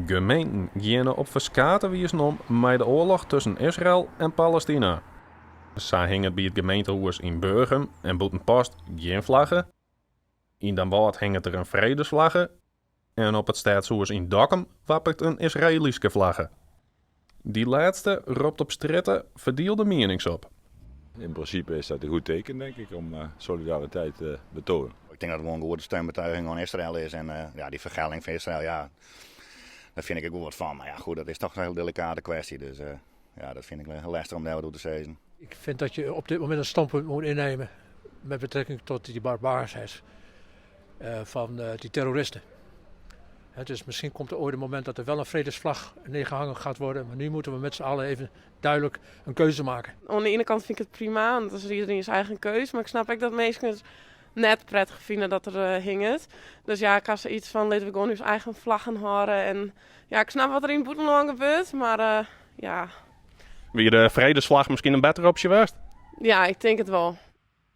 Gemeenten geane op ferskate wizen om mei de oarloch tusken Israel en Palestina. Sa hinget by it gemeentehûs yn Burgum en Bûtenpost gjin flagge. Yn Damwâld hinget der in fredesflagge en op it stedshûs yn Dokkum wapperet in Israelyske flagge. Dy lêste ropt op strjitte ferdielde mienings op. In prinsipe is dat in goed teken, denk ik, om solidariteit te betonen. Ik tink dat it wol in goede steunbetuiging oan Israel is en ja, dy fergelding fan Israel, ja, dêr fyn ik ek wol wat fan. Mar ja, goed, dat is toch in hiel delikate kwestje, dus ja, dat fyn ik lestich om dêr wat oer te sizzen. Ik vind dat je op dit moment een standpunt moet innemen met betrekking tot die barbaarsheid van die terroristen. Dus misschien komt er ooit een moment dat er wel een vredesvlag neergehangen gaat worden. Maar nu moeten we met z'n allen even duidelijk een keuze maken. Oan de iene kant fyn ik it prima, want dat is iedereen syn eigen keus. Mar ik snap ek dat minsken it net prettich fine dat er hinget. Dus ja, ik ha sayts fan litte we gewoan ús eigen flaggen hâlde. En ja, ik snap wat der yn it bûtenlân gebeurt, mar ja. Wie de fredesflagge miskien in bettere opsje west? Ja, ik tink it wol.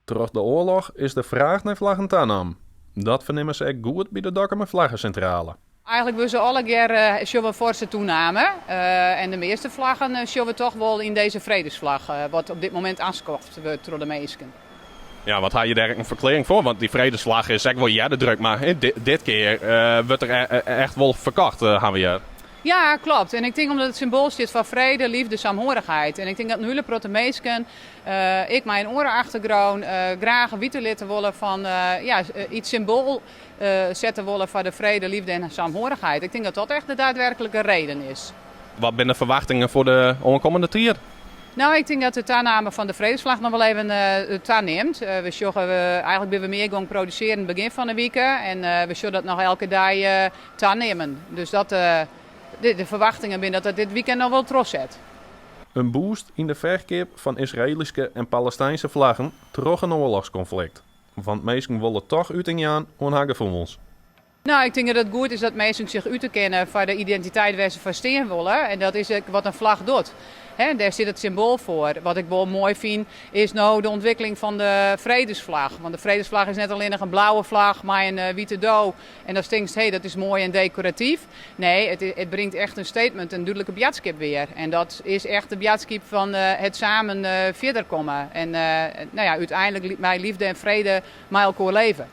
Troch de oarloch is de fraach nei flaggen tanaam. Dat fernimme se ek goed by de Dokkumer Flaggesintrale. Eigenlik wurde se allegear sjogge we forse toename. En de measte flaggen sjogge we toch wol yn dizze fredesflagge, wat op dit momint oanskaft wurdt troch de minsken. Ja, wat ha je dêr ek in ferklearring foar? Want dy fredesflagge is ek wol earder drukt, mar dit kear wurdt er echt wol ferkocht, ha we heard. Ja, klopt. En ik tink omdat it symboal stiet foar frede, liefde, saamhorigheid. En ik tink dat in hiele protte minsken, ek mei in oare achtergrûn, graach witte litte wolle fan, ja, iets symboal sette wolle foar de frede, liefde en saamhorigheid. Ik tink dat dat echt de daadwerklike reden is. Wat binne de ferwachtingen foar de oankommende tiid? No, ik tink dat de taname fan de fredesflagge noch wol even tanimt. We sjogge, eigenlik binne we mear gong produsearjen begjin fan de wike en we sjogge dat noch elke dei tanimmen. Dus dat, de ferwachtingen binne dat dat dit wykein noch wol trochset. In boost yn de ferkeap fan Israelyske en Palestynske flaggen troch in oarlochskonflikt. Want minsken wolle toch uting jaan oan har gefoelens. No, ik tink dat it goed is dat minsken sich ute kinne foar de identiteit wêr't se foar stean wolle. En dat is ek wat in flagge docht. Hè, dêr sit it symboal foar. Wat ik wol moai fyn is no de ûntwikkeling fan de fredesflagge. Want de fredesflagge is net allinnich in blauwe flagge mei in wite do. En dan tinkst, hé, dat is moai en dekoratyf. Nee, it bringt echt in statement, in dúdlike boadskip weer. En dat is echt de boadskip fan it samen fierder komme. En no ja, úteinlik mei liefde en frede mei elkoar leve.